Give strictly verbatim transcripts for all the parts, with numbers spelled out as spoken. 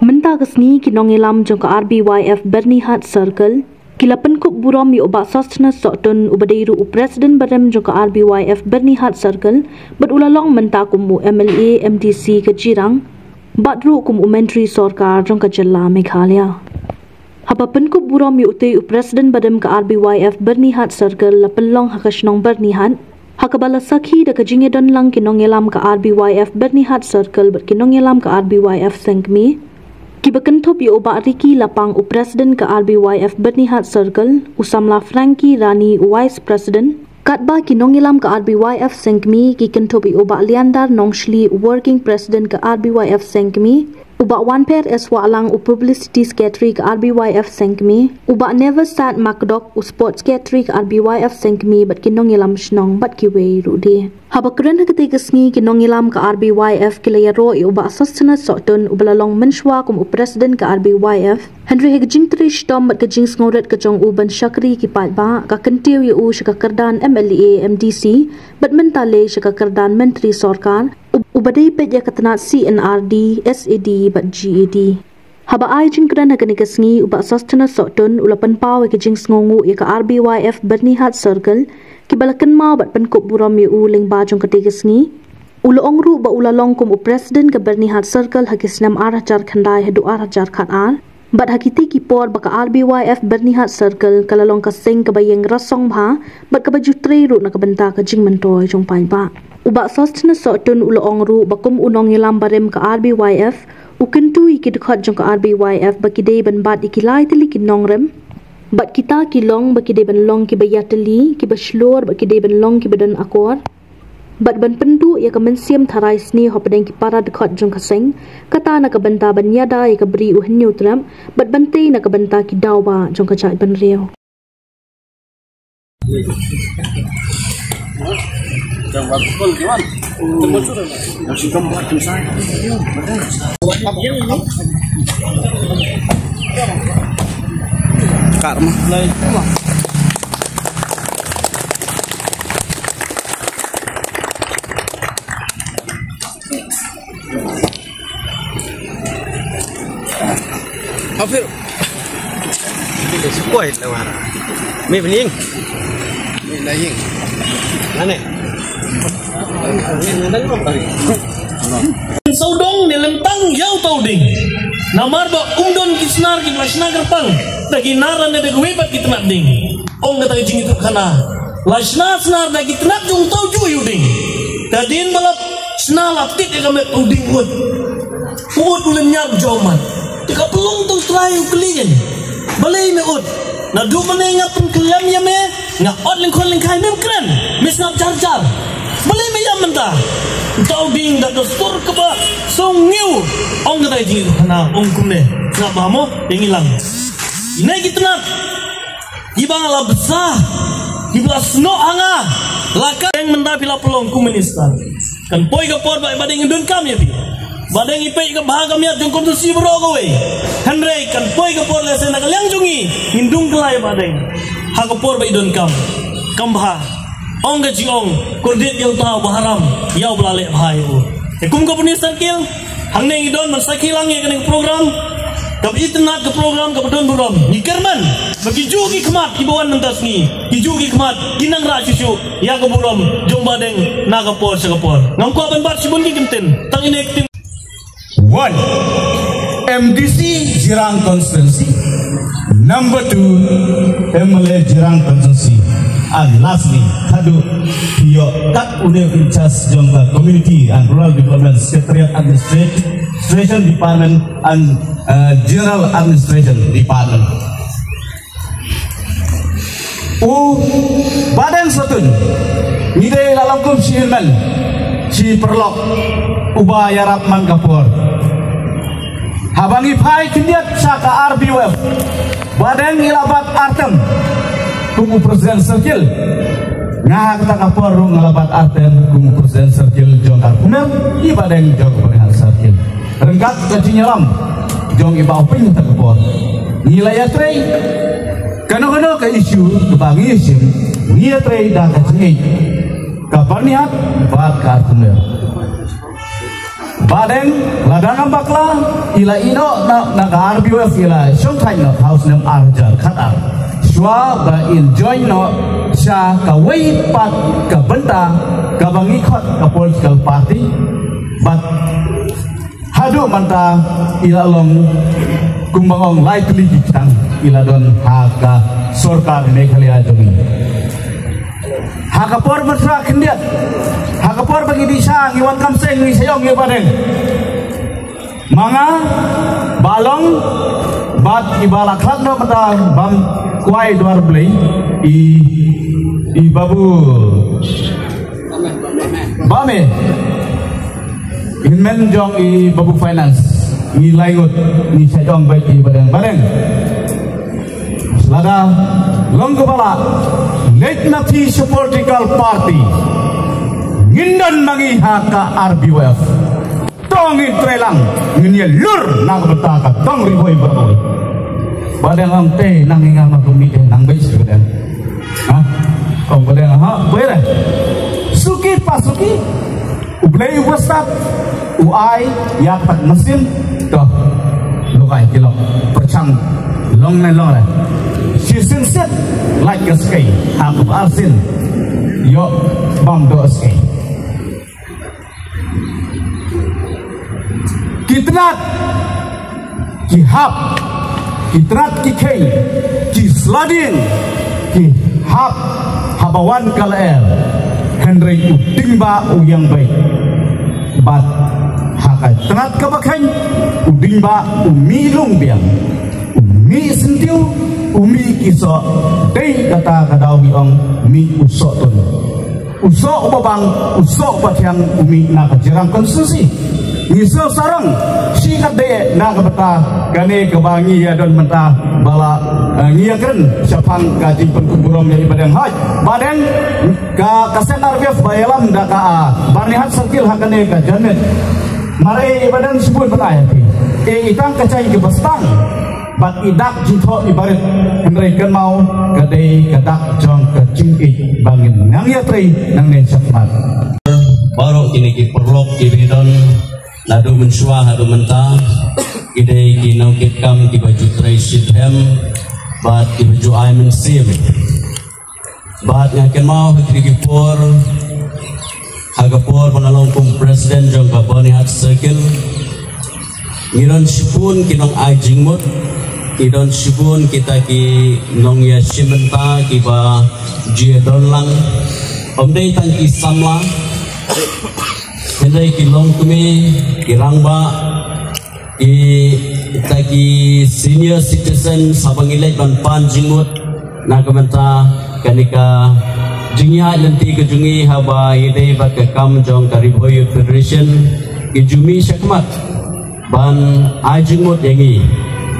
Mynta ka sngi ki nongïalam jong ka R B Y F Byrnihat Circle ki la pynkup burom ïa u Bah Sosthenes Sohtun uba dei ruh u President barim jong ka R B Y F Byrnihat Circle bad u la long mynta kum u M L A M D C ka Jirang bad ruh kum u Myntri Sorkar jong ka jylla Meghalaya. Haba pynkup burom ïa utei u President barim ka R B Y F Byrnihat Circle la pynlong ha ka shnong Byrnihat, ha kaba la sakhi da ka jingïadon lang ki nongïalam ka R B Y F Byrnihat Circle bad ki nongïalam ka R B Y F Sengkmie. Kiba kynthup ïa u Bah Ricky Lapang u President ka R B Y F Byrnihat Circle, u samla Frankie Rani u Vice President, katba ki nongïalam ka R B Y F Sengkmie ki kynthup ïa u Bah Liandar Nongshli u Working President ka R B Y F Sengkmie, u Bah Wanpher S Wahlang u Publicity Secretary ka R B Y F Sengkmie, u Bah Neversad Makdok u Sports Secretary ka R B Y F Sengkmie bad ki nongïalam shnong bad kiwei ruh de. Haba kren ha katei ka sngi ki nongïalam ka R B Y F ki la ïaroh ïa u Bah Sosthenes Sohtun uba la long mynshuwa kum u President ka R B Y F. Hynrei ha ka jingtrei shitom bad ka jingsngewrit ka jong u ban shakri ki paidbah, ka kyntiew ïa u sha ka kyrdan M L A M D C bad mynta lei sha ka kyrdan Myntri Sorkar, u-, uba dei peit ïa ka tnat C N R D, S A D bad G A D. Haba ai jingkren ha kane ka sngi u Bah Sosthenes Sohtun u la pynpaw ïa ka jingsngewnguh ïa ka R B Y F Byrnihat Circle kiba la kynmaw bad pynkup burom ïa u lyngba jong katei ka sngi. U la ong ruh ba u la long kum u President ka Byrnihat Circle ha ki snem ar hajar khyndai haduh ar hajar khatar. Bad ha kitei ki por ba ka R B Y F Byrnihat Circle ka la long ka seng kaba ïeng rasong bha bad kaba ju trei ruh na ka bynta ka jingmyntoi jong paidbah. U Bah Sosthenes Sohtun u la ong ruh ba kum u nongïalam barim ka R B Y F, u kyntu ïa ki dkhot jong ka R B Y F ba ki dei ban bat ïa ki lai tylli ki nongrim bad kita ki long ba ki dei ban long kiba ïatylli, kiba shlur, ba ki dei ban long kiba don akor bad ban pynduh ïa ka mynsiem tharai sniew hapdeng ki para dkhot jong ka seng, kata na ka bynta ban ïada ïa ka bri u hynñiew trep bad ban tei na ka bynta ki daw ba jong ka jaitbynriew. Hafir. Sukoi lewara. Me bening. Me laying. Ane. Sawdong ne lentang ïa uta u ding. Namar ba um don ki snar kiba la shna kyrpang da ki nar ne da kiwei pat ki tnat ding. Ong kata ka jingïathuhkhana. La shna snar da ki tnat jong uta ujuh u ding. Hadien ba la shna la tip ïa ka met u ding ut. U ut u lynñiar u jawmat. Te ka pynlong uta u trai u kylli ïa ngi. Balei me ut? Naduh mynne nga pynkhlem ïa me, nga ot lyngkhot lyngkhai mem kren. Me sngap jar jar. Balei me ïam mynta? Uta u ding da ka sur kaba sngewsih. Ong kata ka jingïathuhkhana, ong kumne. Sngap bha mo, ïa ngi lang. Ine ki tnat. Kiba nga la bsa, kiba la snoh ha nga, la ka eng mynta phi la pynlong kum minister. Kan poi ka por ba, ba dang i donkam ïa phi. Ba dang i peit ka bha ka miat jong konstituensi baroh kawei. Hynrei kan poi ka por lehse na ka liang jong i, ngin dung kylla ïa Bah Deng. Ha ka por ba i donkam. Kam bha. Ong ka jingong, kordit ïa uta uba haram, ïa uba la leh bha ïa u. Te kum ka Byrnihat Circle, hangne ngi don ban sakhi lang ïa kane ka program. Kaba itynnad ka program kaba don burom. Ngi kyrmen ba ki juh ki khmat kiba wan mynta sngi, ki juh ki khmat ki nang rah shuh shuh ïa ka burom jong Bah Deng na ka por sha ka por. Ngam kwah ban bat shibun ki kyntien, tang ine ktien. One, M D C Jirang constituency. Number two, M L A Jirang constituency. And lastly, khadduh phi ïoh kat une u in charge jong ka Community and Rural Development Secretariat Administration Department and, uh, General Administration Department. U Bah Deng Sohtun, ngi dei la long kum shi hynmen shi paralok uba ïarap man ka por. Haba ngi phai khyndiat sha ka R B Y F, Bah Deng i la bat artem kum u president circle. Nga ha kata ka por ruh nga la bat artem kum u president circle jong ka Kharkongmel, i Bah Deng jong ka Byrnihat circle. Ryngkat ka jingïalam jong i Bah Hoping ha kata ka por, ngi la ïatrei. Kano kano ka issue kaba ngi ïashim, ngi ïatrei da ka jingïeit, ka Byrnihat bad ka Kharkongmel. Bah Deng, lada ngam bakla, I la ïeh noh na, na ka R B Y F, i la shong thait noh ha u snem ar hajar khatar. Shuwa ba in join noh sha kawei pat ka bynta kaba ngi khot ka political party. Bad haduh mynta i la long kumba ong lai tylli ki kyrteng i la don ha ka sorkar Meghalaya jong ngi. Ha ka por mynta khyndiat, ha ka por ba ngi dih sha, ngi wan kam seng, ngi shah ong ïa Bah Deng. Ma nga, Bah Long, bad i ba la khlad noh mynta bam kwai dwar Blei, i, i Babu Bame. Hynmen jong i Babu Finance, ngi lai ngut, ngi shah ong bad i Bah Deng, Bah Deng. Lada long kaba lah, leit na phi sha political party. Ngin don ma ngi ha ka R B Y F. To ngin trei lang, ngin ïa lur na ka bynta ka dong Ri Bhoi baroh. Bah Deng ong te nang ïa nga ma kumne te nang beit sha Bah Deng. Ha? Ong Bah Deng ha, beit re. Suki pa suki. U Blei u ba stad, u ai ïa ka mynsiem, to. Lok ai ki lok pyrshang long ne long re. Shisien siat lait ka skei, ha kaba arsien ïoh bam doh skei. Ki tnat, ki hap, ki tnat ki kheiñ, ki sla dieng, ki hap haba wan ka lyer. Hynrei u dieng ba u ïeng beit. Bad ha ka tnat kaba kheiñ, u dieng ba u mih lung biang, u mih syntiew, u mih ki soh. Dei kata ka daw ngi ong mih u soh tun. U soh uba bang, u soh uba thiang, u mih na ka Jirang constituency. Ngi sngewsarong shikatdei na ka bynta kane kaba ngi ïa don mynta ba la, eh, ngi ïa kren shaphang ka jingpynkup burom ïa i Bah Deng. Hooid, Bah Deng, ka, ka seng R B Y F ba ïalam da ka, ah, Byrnihat Circle ha kane ka janmiet. Mar ei i Bah Deng shibun bynta ïa phi. Ei i tang ka jaiñ kaba stang. Bad i dak jingthoh i barit, hynrei kynmaw ka dei ka dak jong ka jingïeit ba ngin nang ïatrei nangne shakhmat. Baroh kine ki paralok kiba don naduh mynshuwa haduh mynta, ki dei ki nongkitkam kiba ju trei shitrhem bad kiba ju ai mynsiem. Bad nga kynmaw ha kine ki por, ha ka por ba nga long kum president jong ka Byrnihat Circle, ngi don shibun ki nong ai jingmut, ngi don shibun kita ki nongïashim bynta kiba ju ïadon lang. Ym dei tang ki samla, hynrei ki longkmie, ki rangbah, kita ki senior citizen, haba ngi leit ban pan jingmut na ka bynta kane ka jingïaid lynti ka jong ngi haba ïadei bad ka kam jong ka Ri Bhoi Youth Federation, ki ju mih shakhmat ban ai jingmut ïa ngi.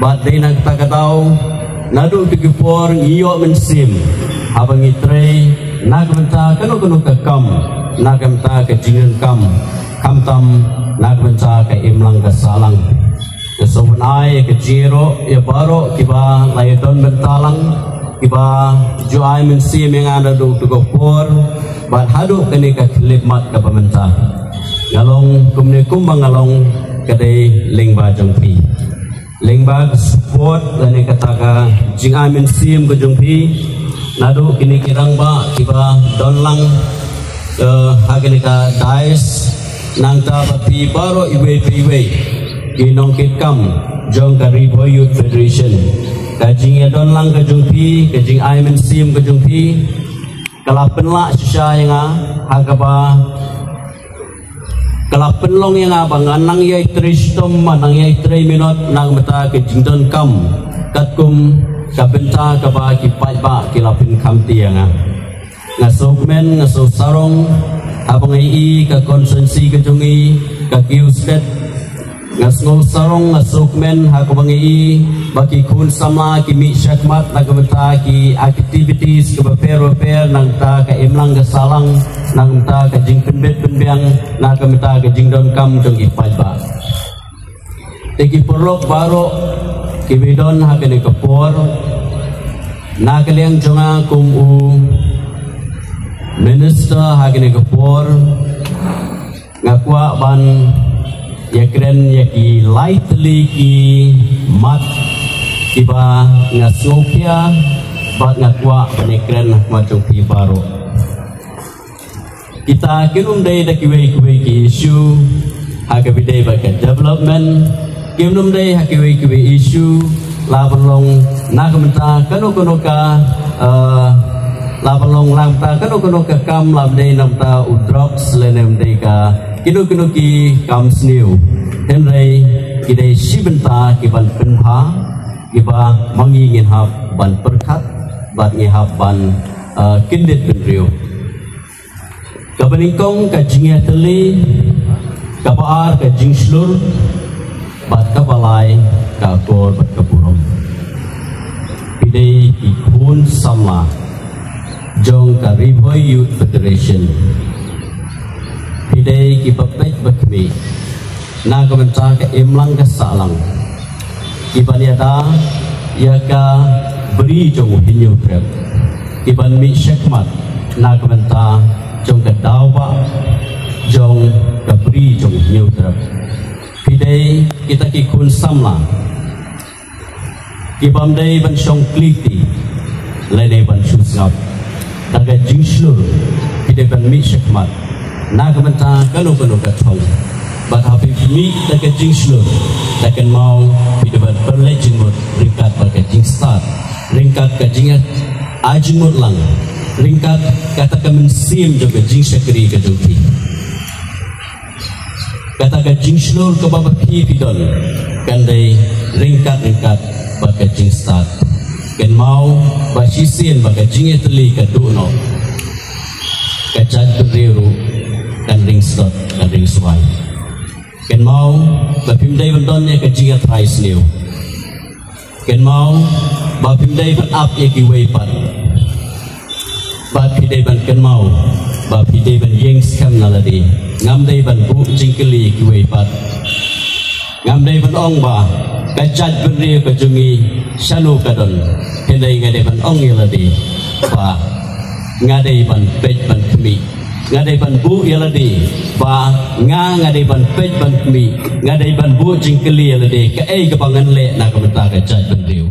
Bad dei na kata ka daw, naduh tu ki por ngi ïoh mynsiem haba ngi trei na ka bynta kano kano ka kam, na ka bynta ka jingdonkam, khamtam na ka bynta ka imlang ka sahlang. Nga sngewbha ban ai ka jingïaroh ïa baroh kiba la ïadon bynta lang, kiba ju ai mynsiem ïa nga naduh tu ka por bad haduh kane ka khyllipmat kaba mynta. Nga long kumne kumba nga long ka dei lyngba jong phi. Lyngba ka support lane kata ka jingai mynsiem ka jong phi naduh kine ki rangbah kiba don lang, eh, ha kane ka dais, nangta bad phi baroh iwei pa iwei ki nongkitkam jong ka Ri Bhoi Youth Federation. Ka jingïadon lang ka jong phi, ka jingai mynsiem ka jong phi, ka la pynlah shisha ïa nga ha kaba ka la pynlong ïa nga ba ngan nang ïai trei shitom, ngan nang ïai trei minot na ka bynta ka jingdonkam katkum ka bynta kaba ki paidbah ki la pynkhamti ïa nga. Nga sngewkmen, nga sngewsarong haba nga ïohi ka constituency ka jong ngi ka kiew stet. Nga sngewsarong, nga sngewkmen ha kaba nga ïohi ba ki khun samla ki mih shakhmat na ka bynta ki activities kiba pher ba pher, na ka bynta ka imlang ka sahlang, na ka bynta ka jingpynbit pynbiang, na ka bynta ka jingdonkam jong ki paidbah. Te ki paralok baroh kiba don ha kane ka por, na ka liang jong nga kum u minister ha kane ka por, nga kwah ban Ïa kren ïa ki lai tylli ki mat kiba nga sngewkhia bad nga kwah ban ïa kren ha khmat jong phi baroh. Kita kin ym dei da kiwei kiwei ki issue ha kaba ïadei bad ka development, kin ym dei ha kiwei kiwei issue la ban long na ka bynta kano kano ka, eh, la ban long na ka bynta kano kano ka kam, la ban dei na ka bynta u drugs lane ban dei ka kino kino ki kam sniew. Hynrei ki dei shi bynta ki ban pynbha kiba ma ngi ngin hap ban pyrkhat bad ngi hap ban, eh, kyndit bynriew. Kaba nyngkong ka jingïatylli, kaba ar ka jingshlur, bad kaba lai ka akor bad ka burom. Phi dei ki khun samla jong ka Ri Bhoi Youth Federation. Phi dei kiba peit ba khmih na ka bynta ka imlang ka sahlang, kiban ïada ïa ka bri jong u Hynñiewtrep, kiban mih shakhmat na ka bynta jong ka daw ba jong ka bri jong u Hynñiewtrep. Phi dei kita ki khun samla kibym dei ban shong kylli lane ban shu sngap. Da ka jingshlur phi dei ban mih shakhmat na ka bynta kano kano ka thong. Bad haba phi mih da ka jingshlur, da kynmaw phi dei ban pynleit jingmut ryngkat bad ka jingstad, ryngkat ka jingai jingmut lang, ryngkat kata ka mynsiem jong ka jingshakri ka jong phi. Kata ka jingshlur kaba phi phi don kan dei ryngkat ryngkat bad ka jingstad. Kynmaw ba shisien ba ka jingïatylli ka duh noh, ka jaitbynriew ruh kan ring slot, kan ring swai. Kynmaw ba phim dei ban don ïa ka jingïatrai sniew. Kynmaw ba phim dei ban ap ïa kiwei pat. Ba phi dei ban kynmaw ba phi dei ban ïeng skhem na lade. Ngam dei ban buh jingkylli ïa kiwei pat. Ngam dei ban ong ba ka jaitbynriew ka jong ngi shano ka don. Hynrei nga dei ban ong ïa lade ba nga dei ban peit ban khmih. Nga dei ban buh ïa lade ba nga, nga dei ban peit ban khmih. Nga dei ban buh jingkylli ïa lade kaei kaba ngan leh na ka bynta ka jaitbynriew.